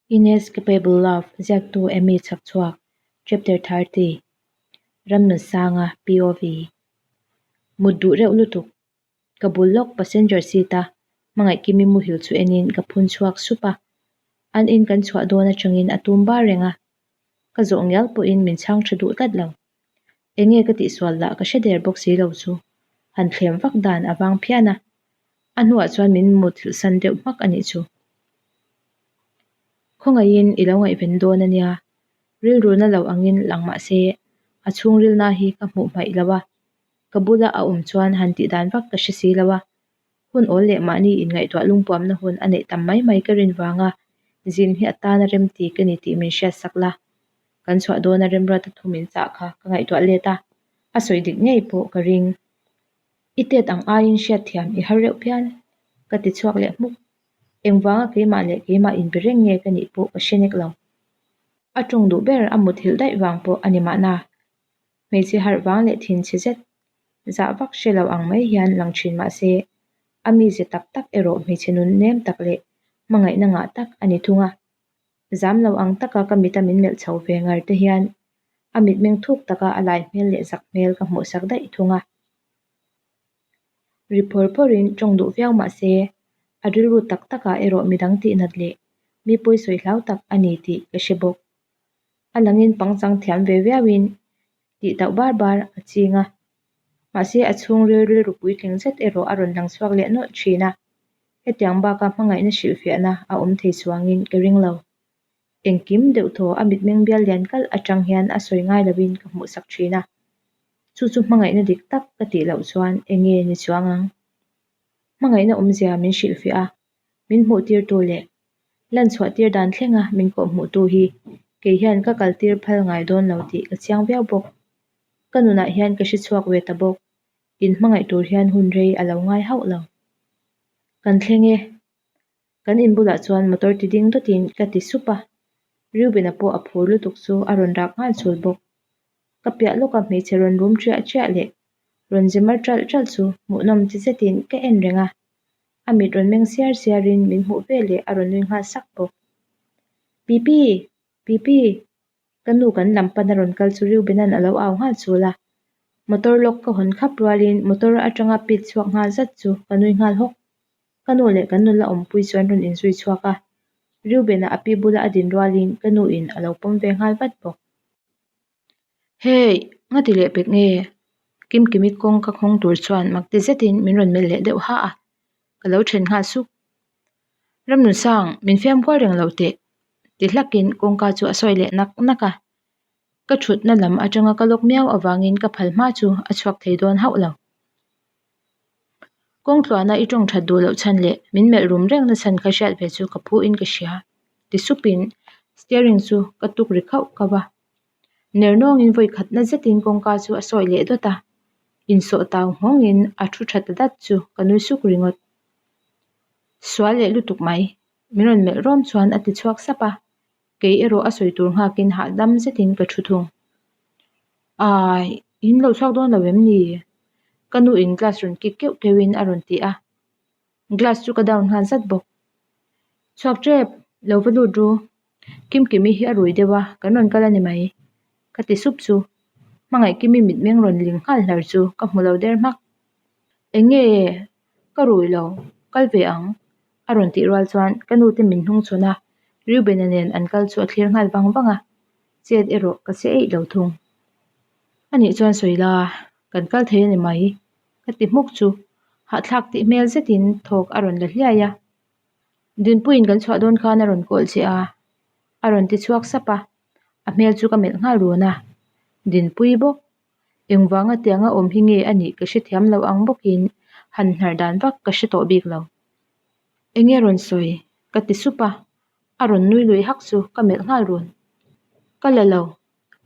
Inescapable Love ziaktu Amy Chhakchhuak, Chapter 30, Ramnunsanga, POV. Mut duh reuh lutuk. Ka bul lawk passenger seat a Hmangaihkimi muhil chu enin ka phun chhuak sup a. An in kan chhuah dawn atangin a tum bar reng a. Ka zawh ngial pawhin min chhang tha duh tlat lo. Enge ka tihsual lah ka hre der bawk si lo chu han thlem vak dan a vang phian a. A hnuah chuan min muthilh san deuh hmak a nih chu. Khawngaihin i lo ngaihven dawn a nia, rilru na lo angin lang mah se a chhungrilna hi ka hmuh hmaih lo a, ka bula a awm chuan han tih dan vak ka hre si lo a, hun awl leh mahni inngaihtuah lungpuamna hun a neih tam mai mai ka rin vanga zin hi a tana remti ka ni tih min hriatsak la. Kan chhuah dawna remruata thu min chah kha ka ngaihtuah let a, a sawi dik ngei pawh ka ring. I tet ang aiin hriatthiam i har reuh phian, ka ti chhuak leh hmuk. Engvanga keimah leh keimah inbe reng nge ka nih pawh ka hre nek lo. A tawng duh ber a muthilh daih vang pawh a ni mahna. Hmeichhe harh vang leh thinchhe zet zah vak hre lo ang mai hian lang thin mah se, a mize tak tak erawh hmeichhe nun nem tak leh hmangaihna ngah tak a ni thung a. Zam lo ang taka ka mita min melh chho ve ngar te hian a mitmeng thuk taka a lai hmel leh zak hmel ka hmuhsak daih thung a. Ri phawr phawrin tawng duh viau mah se, a rilru tak takah erawh midang tihnat leh mi pawisawi hlau tak a ni tih ka hre bawk. A langin pangchang thiam ve viauin tih tauh bar bar a ching a, mahse a chhungril rilru puitling zet erawh a rawn lang chhuak leh nawlh thin a, hetiang baka hmangaihna hrilhfiahna a awm thei chuangin ka ring lo. Engkim deuh thaw a mitmeng bial lian kalh atang hian a sawi ngai lovin ka hmuhsak thin a, chu chu hmangaihna dik tak ka tih loh chuan eng nge ni chuang ang? Hmangaihna awmzia min hrilhfiah a, min hmuhtirtu leh lan chhuahtir dan thlenga min kawhhmuhtu hi kei hian ka kaltir phal ngai dawn lo tih ka chiang viau bawk. Ka nunah hian ka hre chhuak ve ta bawk, in hmangaih tur hian hun rei a lo ngai hauh lo. Kan thleng e. Kan in bulah chuan motor ti ding dawtin ka ti sup a, Reuben-a pawh a phur lutuk chu a rawn rak nghal chul bawk. Ka piah lawka hmeichhe rawn rum ṭiah ṭiah leh rawn ze mar ṭalh ṭalh chu hmuhnawm ti zetin ka en reng a, a mit rawn meng siar siarin min hmuh veleh a rawn nui nghal sak bawk. Pipi! Pipi! Ka nu kan lam pan a rawn kal chu Reuben-a'n a lo au nghal chul a, motor lock ka hawn khap rualin motor atanga pit chhuak nghal zat chu ka nui nghal hawk. Ka nu leh kan nula awmpui chu an rawn inzui chhuak a, Reuben-a a pi bula a din rualin ka nuin a lo pawm ve nghal vat bawk. Hey! Nga ti leh pek nge? Kimkimi kawng ka nghawng tur chuan mak ti zetin min rawn melh leh deuh ha a, ka lo then nghal suk. Ramnunsang, min fiam kual reng lo teh ti hlakin kawngka chu a sawi leh nak nak a. Ka thutna lam atanga ka lawk miau avangin ka phal hma chu a chhuak thei dawn hauh lo. Kawng tluana i tawng that duh loh chhan leh min melh rum reng na chhan kha hriat ve chu ka phu in ka hria ti supin steering chu ka tuk ri khauh khauh a. Ner nawngin vawi khatna zetin kawngka chu a sawi leh dawt a, insawh tau nghawngin a thu tha ta dat chu ka nui suk ringawt. Sual leh lutuk mai, min rawn melh rawm chuan a ti chhuak sap a, kei erawh a sawi tur nghakin hahdam zetin ka thu thung. Ai, in lo chhuak dawn lo em ni? Ka nu in glass rawn kik keuh keuhin a rawn ti a, glass chu ka down nghal zat bawk. Chhuak tep, lo va lut ru. Kimkimi hi a rui deuh a, kan rawn kal a ni mai. Ka ti sup chu. Hmangaihkimi mitmeng rawn ling nghal hlar chu ka hmu lo der hmak. Eng nge? Ka rui lo, kal ve ang. A rawn tih rual chuan ka nu te min hnung chhawn a, Reuben-a nen an kal chu a thlir nghal vang vang a, chet erawh ka che eih lo thung. Anih chuan sawi la, kan kal thei a ni mai. Ka ti hmuk chu hahthlak tih hmel zetin thawk a rawn la hliai a. Dinpuiin kan chhuah dawn khan a rawn kawl che a, a rawn ti chhuak sap a, a hmel chu ka melh nghal run a. Dinpui bawk, engvanga tianga awm hi nge a nih ka hrethiam lo ang bawkin han hnar dan vak ka hre tawh bik lo. Enge rawn sawi? ka ti sup a, a rawn nui lui hak chu ka melh nghal run. Ka la lo,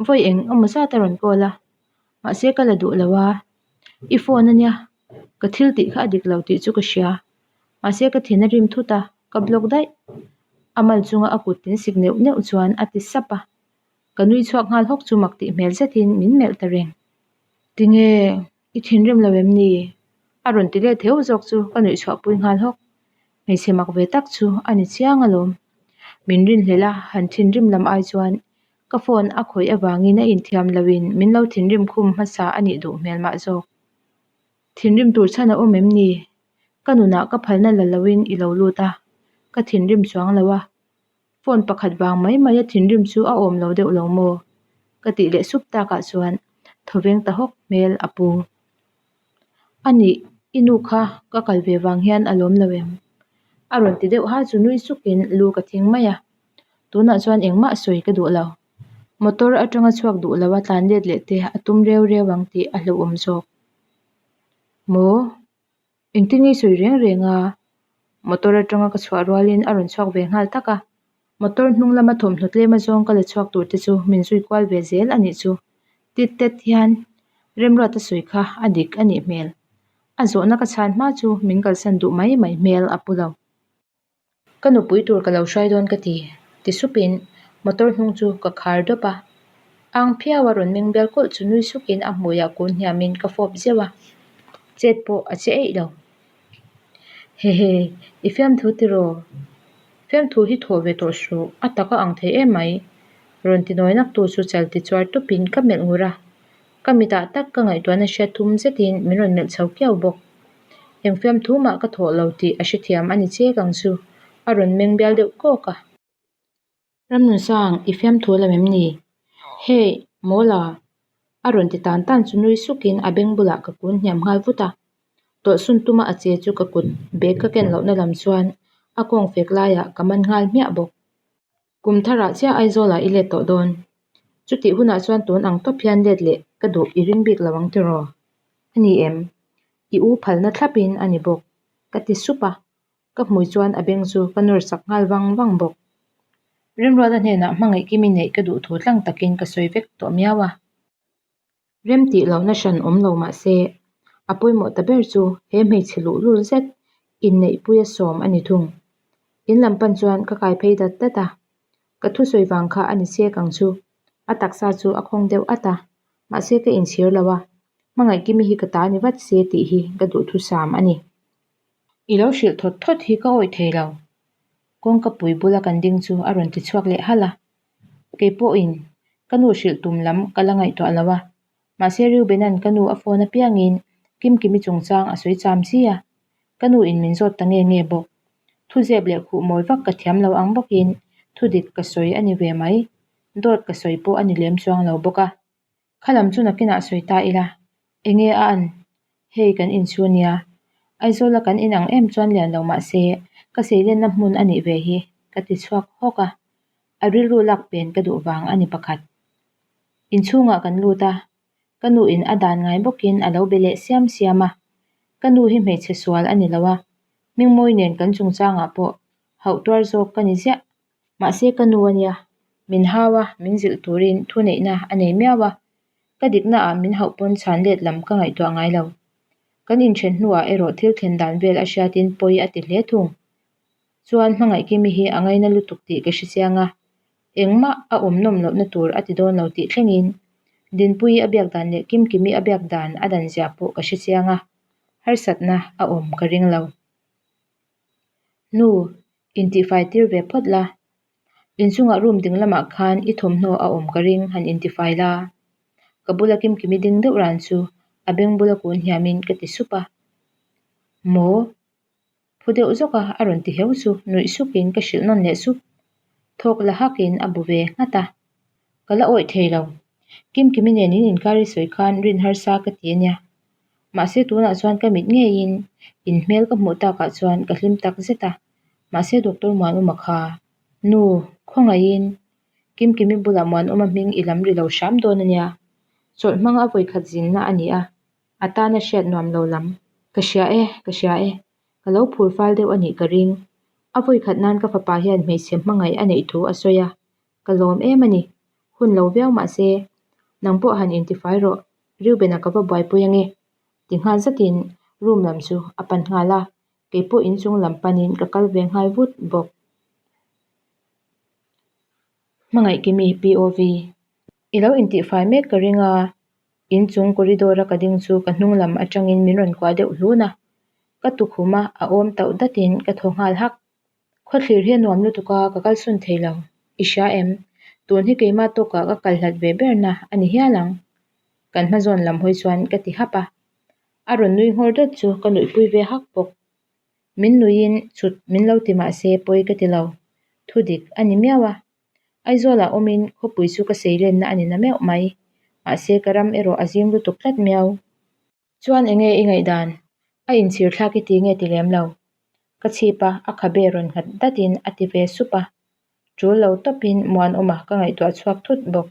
vawi eng emaw zat a rawn call a, mahse ka la duh lo a, i phone ania, ka thil tih kha a dik lo tih chu ka hria, mahse ka thin a rim thut a, ka block daih. A mal chunga a kut tin sik neuh neuh chuan a ti sap a, ka nui chhuak nghal hawk chu mak tih hmel zetin min melh ta reng. Tinge i thinrim lo em ni? A rawn ti let theuh zawk chu ka nuih chhuah pui nghal hawk. Hmeichhe mak ve tak chu a ni chiang alawm. Min rinhlelh a, han thinrim lam ai chuan ka phone a khawih avangin a inthiam loin min lo thinrim khum hmasa a nih duh hmel mah zawk. Thinrim tur chhan a awm em ni? Ka nunah ka phalna la loin i lo lut a, ka thinrim chuang lo a. Phone pakhat vang mai mai a thinrim chu a awm lo deuh lo maw? Ka tih leh sup takah chuan thawveng ta hawk hmel a pu. A nih, i nu kha ka kal ve vang hian a lawm lo em? A rawn ti deuh ha chu nui sukin lu ka thing mai a. Tunah chuan engmah sawi ka duh lo. Motor atanga chhuak duh lo a tlan let leh te a tum reu reu ang tih a hlauhawm zawk. Maw? Engtin nge i sawi reng reng a? Motor atanga ka chhuah rualin a rawn chhuak ve nghal tak a. Motor hnung lama thawmhnaw tlem azawng ka la chhuak tur te chu min zui kual ve zel a nih chu. Tit tet hian Remruata sawi kha a dik a nih hmel. A zawhna ka chhan hma chu min kalsan duh mai mai hmel a pu lo. Ka nupui tur ka lo hruai dawn ka ti, ti supin motor hnung chu ka khar dawp a. Ang phiau a rawn meng bial kawlh chu nui sukin a hmuiah kun hniamin ka fawp zeuh a, chet pawh a che eih lo. Hehe, i fiamthu tiraw? Fiamthu hi thawh ve tawh suh, a tak a ang thei em mai. Rawn ti nawi nak tu chu chal ti chuar tupin ka melh ngur a. Ka mitah tak ka ngaihtuahna hriat thum zetin min rawn melh chho kiau bawk. Eng fiamthu mah ka thawh lo tih a hrethiam a ni chek ang chu, a rawn meng bial deuh kawk a. Ramnunsang, i fiamthu lam em ni? Hey, Mawla! A rawn ti tan tan chu nui sukin a beng bulah ka kun hniam nghal vut a. Tawlhsun tuma a che chu ka kut bag ka ken lohna lam chuan a kawng fek laiah ka man nghal hmiah bawk. Kum tharah chiah Aizawlah i let tawh dawn. Chutih hunah chuan tun ang tawp hian let leh ka duh i ring bik lo ang tiraw? A ni em? I u phalna thlapin a ni bawk. Ka ti sup a, ka hmui chuan a beng chu ka nawr sak nghal vang vang bawk. Remruata hnenah hmangaih kimi neih ka duh thu tlang takin ka sawi vek tawh miau a. Rem tih lohna hran awm lo mah se, a pawimawh ta ber chu he hmeichhe luhlul zet inneihpuia sawm a ni thung. In lam pan chuan ka kai phei dat dat a, ka thusawi vang kha a ni chek ang chu. A taksa chu a khawng deuh at a, mahse ka inchhir lo a, Hmangaihkimi hi ka ta ni vat se tih hi ka duhthusam a ni. I lo hrilh thawt thawt hi ka awih thei lo. Kawngka pui bula kan ding chu a rawn ti chhuak leh halh a. Kei pawhin ka nu hrilh tum lam ka la ngaihtuah lo a, mahse Reuben-a'n ka nu a phone apiangin Kimkimi chungchang a sawi cham chi a, ka nu in min zawt ta nge nge bawk. Thu zep leh khuh mawi vak ka thiam lo ang bawkin thu dik ka sawi a ni ve mai, dawt ka sawi pawh a ni lem chuang lo bawk a. Kha lam chu nakinah sawi ta ila, enge a an? Hei kan inchhu nia. Aizawla kan inang em chuan lian lo mah se, ka seilenna hmun a nih ve hi, ka ti chhuak hawk a. A rilru lak pen ka duh vang a ni pakhat. Inchhungah kan lut a, ka nu in a dan ngai bawkin a lo be leh siam siam a. Ka nu hi hmeichhe sual a ni lo a, Hmingmawi nen kan chungchangah pawh hauh tuar zawk ka ni ziah. Mahse ka nu a nia, min hau a, min zilh turin thuneihna a nei miau a, ka dikna ah min hauh pawn chhan let lam ka ngaihtuah ngai lo. Kan inthen hnuah erawh thil thlen dan vel a hriatin pawi a ti hle thung. Chuan Hmangaihkimi hi a ngaina lutuk tih ka hrechiang a, engmah a awm nawm lohna tur a ti dawn lo tih thlengin Dinpuii a biak dan leh Kimkimi a biak dan a dan zia pawh ka hrechiang a, harsatna a awm ka ring lo. Nu, Intifai tir ve phawt la. Inchungah room ding lamah khan i thawmhnaw a awm ka ring han intifai la. Ka bula Kimkimi ding deuh ran chu a beng bula kun hniamin ka ti sup a. Maw? Phu deuh zawk a a rawn ti heu chu nuih sukin ka hrilh nawn leh sup. Thawk la hakin a bu ve nghat a. Ka la awih thei lo. Kimkimi nen in inkar i sawi khan rin harsa ka ti a nia. Mahse tunah chuan ka mit ngeiin in hmel ka hmuh takah chuan ka hlim tak zet a, mahse Doctor Muanawma kha, Nu, khawngaihin Kimkimi bulah Muanawma hming i lam ri lo hram dawn a nia. Chawlh hmanga a vawikhat zinna a ni a, a tana hriat nuam lo lam. Ka hria e, ka hria e, ka lo phur fal deuh a nih ka ring. A vawikhat nan ka fapa hian hmeichhe hmangaih a neih thu a sawi a, ka lawm em a ni. Hun lo viau mahse, nang pawh han intifai rawh, Reuben-a ka va buaipui ange ti nghal zatin room lam chu a pan nghal a, keipawh inchung lam panin ka kal ve nghal vut bawk. Hmangaihkimi POV I lo intihfai mek ka ring a, inchung corridor-a ka ding chu ka hnung lam atangin min rawn kuah deuh hlun a, ka tukhum a a awm tauh datin ka thaw nghal hak. Khawthlir hi a nuam lutuk a, ka kalsawn thei lo. I hria em? Tun hi keimah tawkah ka kal hlat ve berna a ni hial ang. Kan hmazawn lam hawi chuan ka ti hap a. A rawn nui nghawr dawt chu ka nuihpui ve hak bawk. Min nuiin chhut min lo ti mah se pawi ka ti lo. Thudik a ni miau a. Aizawlah awmin khawpui chu ka seilenna a ni na meuh mai. Mahse ka ram erawh a zim lutuk tlat miau. Chuan enge i ngaihdan? A inchhir thlak i ti nge ti lem lo? Ka chhip a, a khabe rawn nghat datin a ti ve sup a. Tul lo tawpin Muanawma ka ngaihtuah chhuak thut bawk.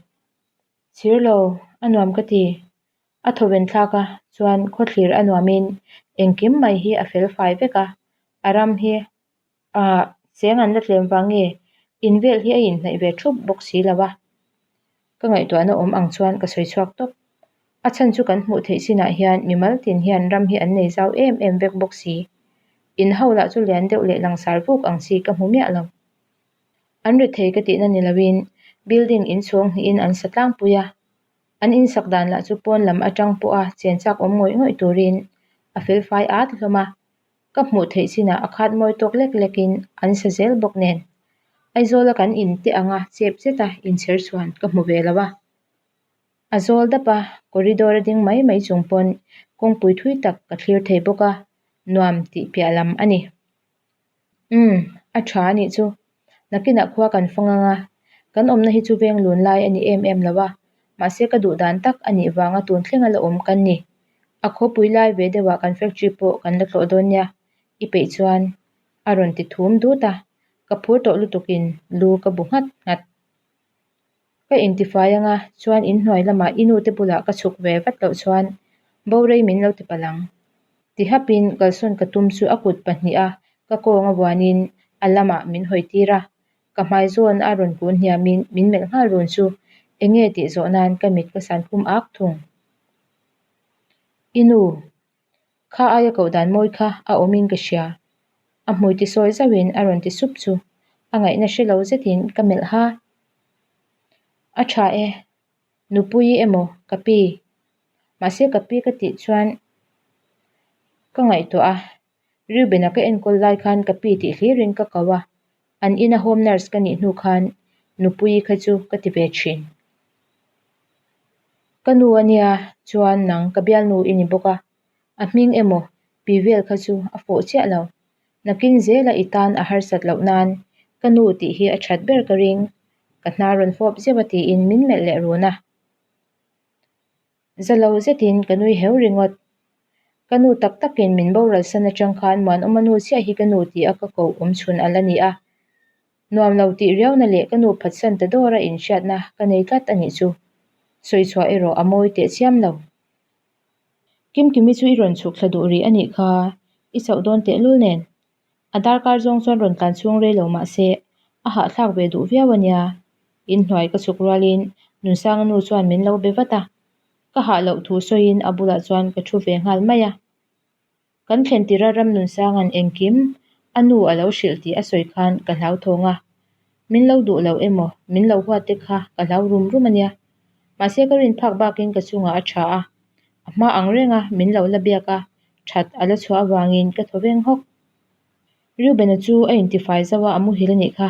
Chhir lo, a nuam ka ti. A thawven thlak a, chuan khawthlir a nuamin engkim mai hi a fel fai vek a, a ram hi ah cheng an la tlem vang nge in vel hi a inhnaih ve thup bawk si lo a. Ka ngaihtuahna awm ang chuan ka sawi chhuak tawp. A chhan chu kan hmuh theih chinah hian mimal tin hian ram hi an nei zau em em vek bawk si. In ho lah chu lian deuh leh langsar vuk ang chi ka hmu miah lo. An ri thei ka tihna ni loin building inchhawng hnihin an sa tlangpui a. An insak dan lah chu pawn lam atang pawha chen chak awm ngawih ngawih turin a felfai at hlawm a. Ka hmuh theih chinah a khat mawi tawk lek lekin an sa zel bawk nen. Aizawla kan in te anga chep zeta inchher chhuan ka hmu ve lo a. A zawl dap a, corridor a ding mai mai chung pawn kawngpui thui tak ka thlir thei bawk a, nuam tih piah lam a ni. Umm, a tha a nih chu. Nakinah khua kan fang ang a, kan awmna hi chu veng lun lai a ni em em lo a, mahse ka duh dan tak a nih vanga tun thlenga la awm kan ni. A khawpui lai ve deuhah kan factory pawh kan la tlawh dawn nia, i peih chuan a rawn ti thum dut a, ka phur tawh lutukin lu ka bu nghat nghat. Ka intifai anga chuan inhnuai lamah i nute bulah ka chhuk ve vat loh chuan Borei min lo ti palh ang. Ti hapin kalsawn ka tum chu a kut pahniha ka kawng a vuanin a lamah min hawi tir a, ka hmai zawn a rawn kun hniamin min melh nghal run chu enge tih zawh nan ka mit ka san khum ak thung. I nu, kha aia koh dan mawi kha a awmin ka hria. A hmui ti sawi zauhin a rawn ti sup chu a ngaihna hre lo zetin ka melh ha. A tha e, Nupui emaw ka pi? Mahse ka pi ka tih chuan ka ngaihtuah a, Reuben-a ka enkawl lai khan ka pi tih hlirin ka ko a, an ina home nurse ka nih hnu khan Nupuii kha chu ka ti ve thin. Ka nu a nia chuan nang ka bialnu i ni bawk a, a hming emaw pi vel kha chu a fuh chiah lo. Nakin zela i tan a harsat loh nan ka nu tih hi a that ber ka ring, ka hnar rawn fawp zeuh a tiin min melh leh run a. Za lo zetin ka nui heu ringawt. Ka nu tak takin min boral san atang khan Muanawma nu chiah hi ka nu tih a ka koh awm chhun a la ni a. Nuam lo tih riauna leh ka nu phatsan ta dawr a inhriatna ka nei tlat a nih chu. Sawichhuah erawh a mawi teh chiam lo. Kimkimi chu i rawn chhuk thla duh rih a nih kha, i chauh dawn tehlul nen. A darkar zawng chuan rawn tlan chhung rei lo mah se, a hahthlak ve duh viau a nia. Inhnuai ka chhuk rualin Nunsanga nu chuan min lo be vat a, ka hah loh thu sawiin a bulah chuan ka thu ve nghal mai a. Kan thlen tira Ramnunsanga'n engkim a nu a lo hrilh tih a sawi khan ka hlauthawng a, min lo duh lo emaw min lo huat te kha ka hlau rum rum a nia. Mahse ka rin phak bakin ka chungah a tha a, a hma ang renga min lo la biak a, that a la chhuah avangin ka thaw veng hawk. Reuben-a chu a intifai zauh a, a muhil a nih kha.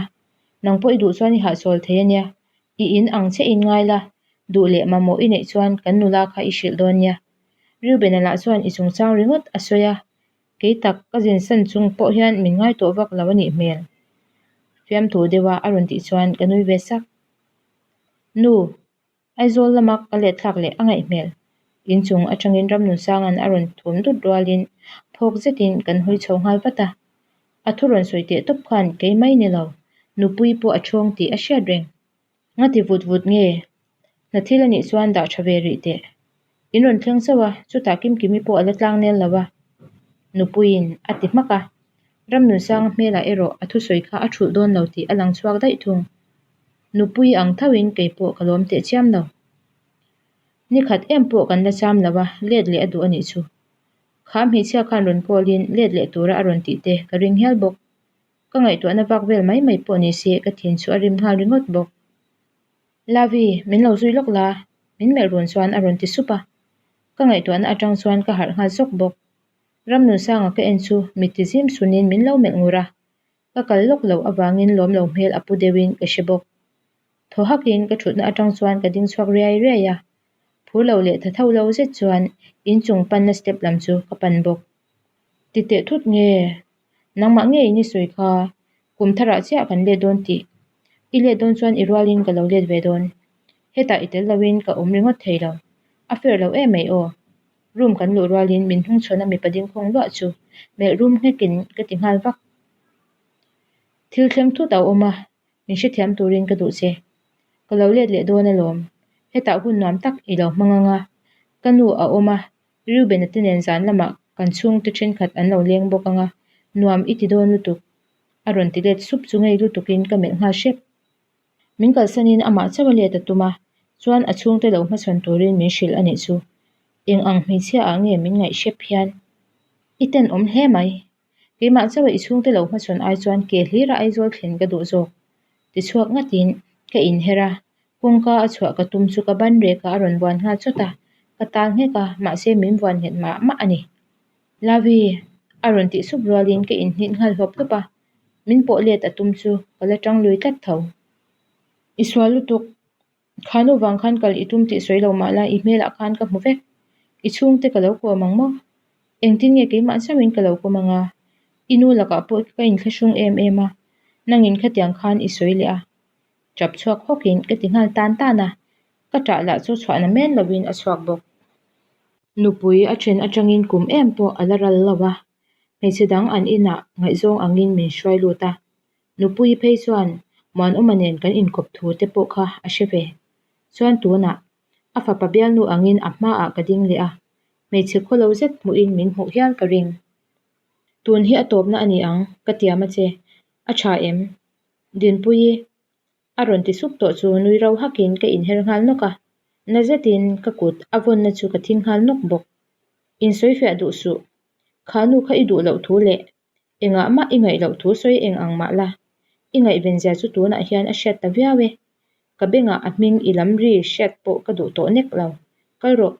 Nang pawh i duh chuan i hahchawl thei a nia, i in ang che in ngai la, duh leh mamawh i neih chuan kan nula kha i hrilh dawn nia. Reuben-a lah chuan i chungchang ringawt a sawi a, kei tak ka zinsan chung pawh hian min ngai tawh vak lo a nih hmel. Fiamthu deuha a rawn tih chuan ka nui ve sak. Nu, Aizawl lama ka let thlak leh a ngaih hmel. Inchung atangin Ramnunsanga'n a rawn thum dut rualin phawk zetin kan hawi chho nghal vat a. A thu rawn sawi teh tawp khan kei mai ni lo, nupui pawh a ṭhawng tih a hriat reng. Ngati vut vut nge? Hna thil a nih chuan dah ṭha ve rih teh. In rawn thleng chauh a, chutah Kimkimi pawh a la tlang nel lo a, nupuiin a ti hmak a. Ramnunsanga hmelah erawh a thusawi kha a thulh dawn lo tih a lang chhuak daih thung. Nupui ang thoin kei pawh ka lawm teh chiam lo. Ni khat em pawh kan la cham lo a, let leh a duh a nih chu. Kha hmeichhia khan rawn call in let leh tura a rawn tih te ka ring hial bawk. Ka ngaihtuahna vak vel mai mai pawh ni se ka thin chu a rim nghal ringawt bawk. Lavi, min lo zui lawk la, min melh run chuan a rawn ti sup a. Ka ngaihtuahna atang chuan ka harh nghal zawk bawk. Ramnunsanga ka en chu mit ti zim sunin min lo melh ngur a. Ka kal lawk loh avangin lawm lo hmel a pu deuhin ka hre bawk. Thaw hakin ka thutna atang chuan ka ding chhuak riai riai a, phur lo leh tha tho lo zet chuan inchung panna step lam chu ka pan bawk. Ti teh thut nge? Nangmah ngeiin i sawi kha, kum tharah chiah kan let dawn tih. I let dawn chuan i rualin ka lo let ve dawn. Hetah i tel loin ka awm ringawt thei lo. A fair lo em mai aw. Room kan luh rualin min hnungchhawn a mipa ding khawng luah chu melh rum nghekin ka ti nghal vak. Thil thleng thut a awm a, min hrethiam turin ka duh che. Ka lo let leh dawn alawm. Hetah hun nuam tak i lo hmang ang a, ka nu a awm a, Reuben-a te nen zan lamah kan chhungte thenkhat an lo leng bawk ang a, nuam i ti dawn lutuk. A rawn ti let sup chu ngei lutukin ka melh nghal hrep. Min kalsanin amah chauh a let a tum a, chuan a chhungte lo hmachhawn turin min hrilh a nih chu. Eng ang hmeichhia ah nge min ngaih hrep hian? I tenawm hle mai. Keimah chauh a i chhungte lo hmachhawn ai chuan ke hlira Aizawl thlen ka duh zawk. Tichhuak ngatin ka inher a, kawngka a chhuah ka tum chu ka ban rek a a rawn vuan nghal chawt a, ka tal nghek a, mahse min vuan nghet mah mah a ni. Lavi! A rawn tih sup rualin ka inhnit nghal hlawp hlawp a, min pawh let a tum chu ka la tang lui tlat tho. I sual lutuk! Kha nu vang khan kal i tum tih sawi lo mah la i hmelah khan ka hmu vek. I chhungte ka lo kawm ang maw? Engtin nge keimah chauhin ka lo kawm ang a? I nu lakah pawh ka inthlahrung em em a, nangin khatiang khan i sawi leh a. Tap chhuak hawkin ka ti nghal tan tan a, ka ṭah lah chu chhuahna men lovin a chhuak bawk. Nupui a then atangin kum em pawh a la ral lo a, hmeichhe dang an inah ngaihzawng angin min hruai lut a, Nupuii phei chuan Muanawma nen kan inkawp thu te pawh kha a hre ve. Chuan tunah a fapa bialnu angin a hmaah ka ding leh a, hmeichhe khawlo zet hmuhin min hmuh hial ka ring. Tun hi a tawpna a ni ang, ka tiam a che. A tha em? Dinpuii a rawn ti sup tawh chu nui ro hakin ka inher nghal nawk a, na zetin ka kut a vawnna chu ka thing nghal nawk bawk. Insawifiah duh suh. Kha nu kha i duh loh thu leh Engah mah i ngaih loh thu sawi eng ang mah la, i ngaihvenzia chu tunah hian a hriat ta viau e. Ka bengah a hming i lam ri hriat pawh ka duh tawh nek lo. Kal rawh.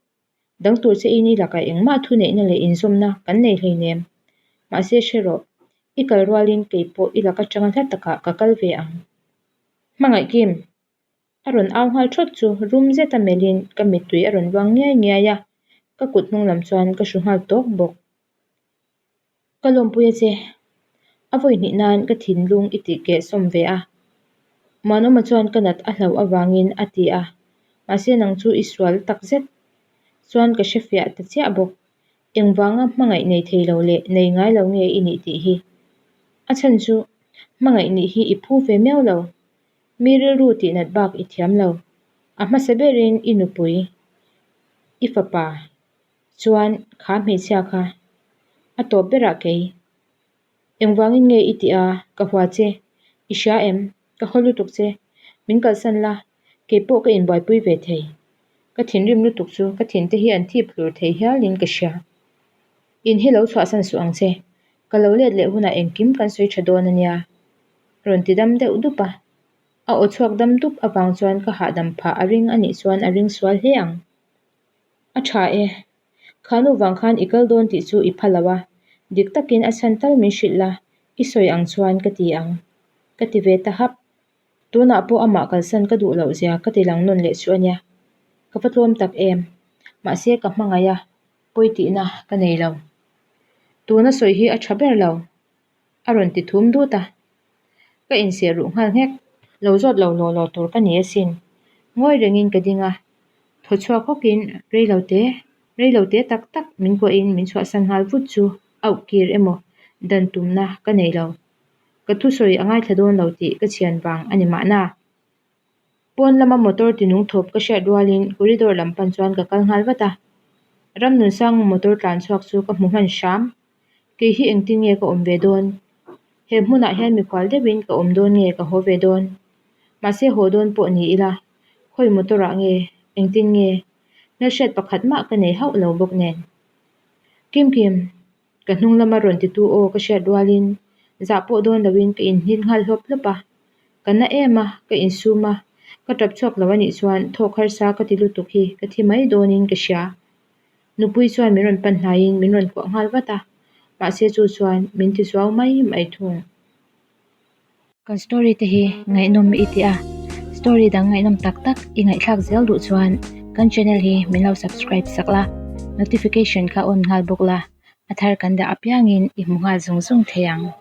Dang tur che in i lakah engmah thuneihna leh inzawmna kan nei hleinem. Mahse hre rawh, i kal rualin kei pawh i lak atanga hla takah ka kal ve ang. Hmangaih Kim! A rawn au nghal thawt chu rum zeta melhin ka mittui a rawn luang ngiai ngiai a, ka kut hnung lam chuan ka hru nghal tawk bawk. Ka lawmpui a che. A vawi hnih nan ka thinlung i tih keh sawm ve a. Muanawma chuan ka nat a hlauh avangin a ti a, mahse nang chu i sual tak zet chuan ka hre fiah ta chiah bawk. Engvanga hmangaih nei thei lo leh nei ngai lo nge i nih tih hi. A chhan chu hmangaih nih hi i phu ve miau lo. Mi rilru tih nat bak i thiam lo. A hmasa berin i nupui, i fapa chuan kha hmeichhia kha a tawp berah kei. Engvangin nge i tih a, ka hua che. I hria em? Ka haw lutuk che. Min kalsan la, kei pawh ka inbuaipui ve thei. Ka thinrim lutuk chu ka thinte hi an thip hlur thei hialin ka hria. In hi lo chhuahsan suh ang che. Ka lo let leh hunah engkim kan sawi tha dawn a nia. Rawn ti dam deuh dup a. A aw chhuak dam dup avang chuan ka hahdam phah a ring a nih chuan a ring sual hle ang. A tha e. Kha nu vang khan i kal dawn tih chu i pha lo a, dik takin a chhan tal min hrilh la, i sawi ang chuan ka ti ang. Ka ti ve ta hap. Tunah pawh amah kalsan ka duh loh zia ka ti lang nawn leh chu a nia. Ka va tlawm tak em. Mahse ka hmangaih a, pawi tihna ka nei lo. Tuna sawi hi a tha ber lo. A rawn ti thum dut a. Ka inseh ruh nghal nghek. Lo zawt lo law law tur ka ni asin. Ngawi rengin ka ding a. Thaw chhuak hawkin rei lo te, rei lo te tak tak min kuahin min chhuahsan nghal vut chu auh kir emaw dan tumna ka nei lo. Ka thusawi a ngaithla dawn lo tih ka chhian vang a ni mahna. Pawn lama motor tinung thawp ka hriat rualin corridor lam pan chuan ka kal nghal vat a. Ramnunsanga motor tlan chhuak chu ka hmu hman hram. Kei hi engtin nge ka awm ve dawn? He hmunah hian mikhual deuhin ka awm dawn nge ka haw ve dawn? Mahse haw dawn pawh ni ila, khawi motor ah nge, engtin nge? Hmelhriat pakhat mah ka nei hauh lo bawk nen. Kim Kim, Ka hnung lama rawn titu aw ka hriat rualin zah pawh dawn loin ka inhnit nghal hlawp hlawp a. Ka na em a, ka insum a, ka tap chhuak lo anih chuan thawk harsa ka ti lutuk hi ka thi mai dawnin ka hria. Nupui chuan min rawn pan hnaiin min rawn kuah nghal vat a, mahse chu chuan min ti zuau mai mai thung. Kan story te hi ngaihnawm i ti a, story dang ngaihnawm tak tak i ngaihthlak zel duh chuan kan channel hi min lo subscribe sak la, notification kha on nghal bawk la, a thar kan dah apiangin i hmu nghal zung zung thei ang.